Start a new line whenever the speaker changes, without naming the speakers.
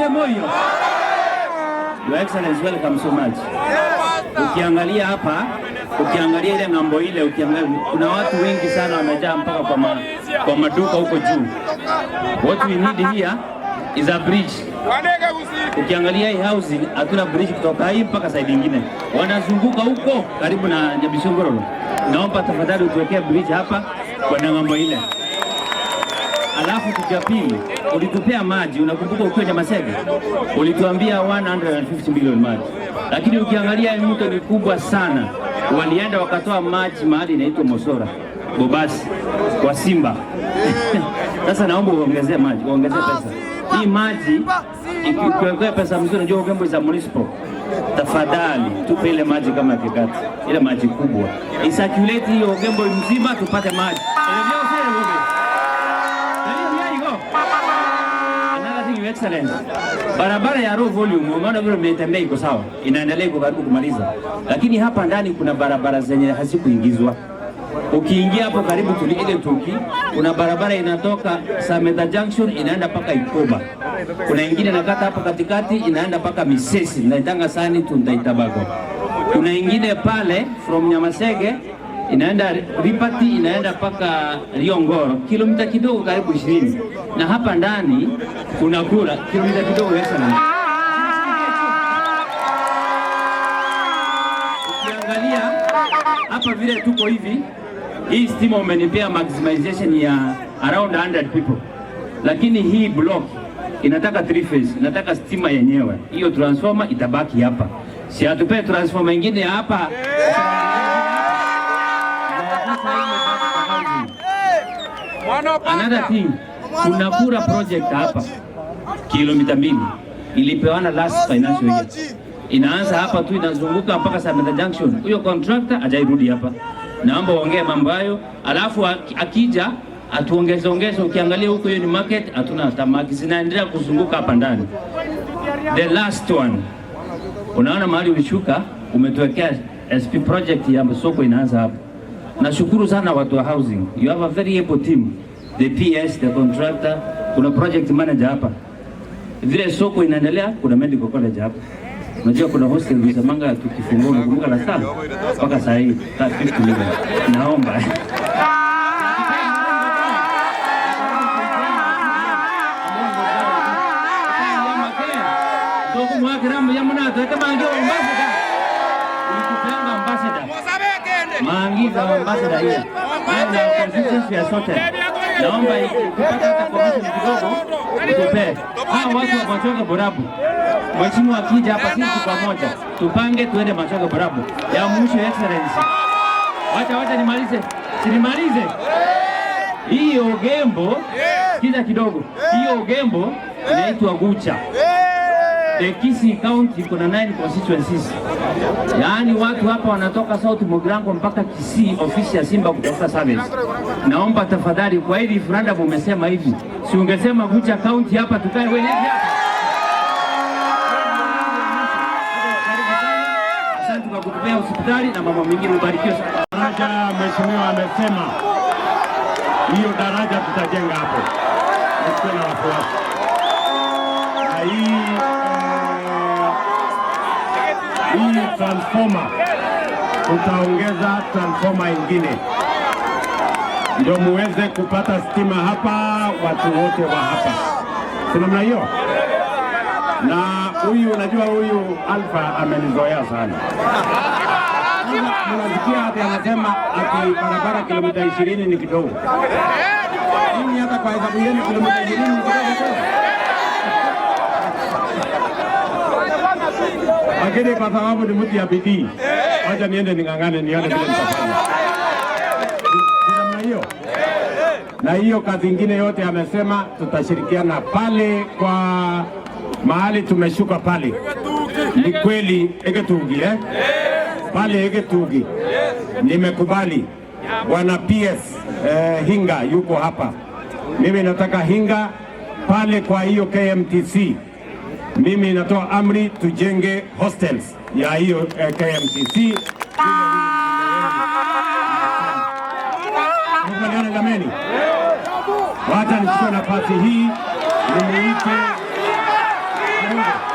Moyo. Your Excellency, welcome so much. Ukiangalia hapa, ukiangalia ile ng'ambo ile, ukiangalia kuna watu wengi sana wamejaa mpaka kwa maduka huko juu. What we need here is a bridge. Ukiangalia hii housing, hatuna bridge kutoka hii mpaka side nyingine, wanazunguka huko karibu na Nyabisongororo. Naomba tafadhali utuwekee bridge hapa kwa ng'ambo ile. Alafu kitu ya pili, ulitupea maji, unakumbuka ukiwa Nyamasege ulituambia 150 million maji, lakini ukiangalia hii mto ni kubwa sana. Walienda wakatoa maji mahali inaitwa Mosora Bobasi kwa Simba. Sasa naomba uongezee maji, uongezee pesa hii maji, ikiwekea pesa mzuri, unajua Ugembo za municipal, tafadhali tupe ile maji kama Kikati, ile maji kubwa icirculate hiyo Ugembo mzima tupate maji. Another thing, Your Excellency, barabara ya low volume umeona vile imetembea iko sawa, inaendelea iko karibu kumaliza, lakini hapa ndani kuna barabara zenye hazikuingizwa. Ukiingia hapo karibu tuli ile tuki, kuna barabara inatoka Sameta Junction inaenda mpaka Ikoba, kuna ingine inakata hapo katikati inaenda mpaka Misesi, naitanga sani tundaitabago. Kuna ingine pale from Nyamasege inaenda Ripati inaenda mpaka Riongoro, kilomita kidogo karibu 20, na hapa ndani kuna kura kilomita kidogo sana. Ukiangalia hapa vile tuko hivi, hii stima umenipea maximization ya around 100 people, lakini hii block inataka three phase, inataka stima yenyewe. Hiyo transformer itabaki hapa, si atupee transformer ingine hapa. Another thing, kuna kura project hapa kilomita 2 ilipewana last financial year, inaanza hapa tu inazunguka mpaka Sameta Junction. Huyo contractor hajairudi hapa, naomba uongee mambo hayo, alafu akija atuongeze ongeze. Ukiangalia huko hiyo ni market, hatuna tamaki zinaendelea kuzunguka hapa ndani. The last one, unaona mahali ulishuka, umetuwekea SP project ya soko inaanza hapa. Nashukuru sana watu wa housing, you have a very able team, the PS, the contractor, kuna project manager hapa. Vile soko inaendelea, kuna medical college hapa. Unajua kuna hostel Busamanga tukifungua, unakumbuka la sana mpaka saa hii 50 million. Naomba Maangiza wa ambassador hiyo na constituency ya sote, naomba ukipata hata commission kidogo utupee hawa watu wa Machoka Borabu. Mheshimiwa akija hapa, sisi pamoja tupange tuende Machoka Borabu. Ya mwisho, Excellency, wacha wacha nimalize, sinimalize hiyo Ugembo kiza kidogo. Hiyo Ugembo inaitwa Gucha. The Kisii County kuna 9 constituencies. Yaani watu hapa wanatoka South Mugirango mpaka Kisii, ofisi ya Simba kutafuta service. Naomba tafadhali, kwa hili referendum umesema hivi, si ungesema Gucha County hapa tukae wenyewe hapa. Asante kwa kutupea hospitali na mambo mengine, ubarikiwe sana.
Daraja mheshimiwa amesema hiyo daraja tutajenga hapo, msiwe na wasiwasi. Na hii transformer tutaongeza transformer ingine ndio muweze kupata stima hapa, watu wote wa hapa, si namna hiyo? Na huyu unajua, huyu Alpha amenizoea sana. Mnasikia ati anasema ati barabara kilomita 20 ni kidogo. Mimi hata kwa hesabu yenu kilomita 20 ni kidogo sana. Lakini kwa sababu ni mtu ya bidii, wacha niende ning'ang'ane nione vile nitafanya. Namna hiyo. Na hiyo kazi ingine yote amesema tutashirikiana pale kwa mahali tumeshuka pale. Ni kweli Egetugi, Pale Egetugi. Nimekubali. Bwana PS Hinga yuko hapa. Mimi nataka Hinga pale kwa hiyo KMTC. Mimi natoa amri tujenge hostels ya hiyo KMTC. Tukubaliane jameni. Wacha nichukue nafasi hii nimuite Mungu.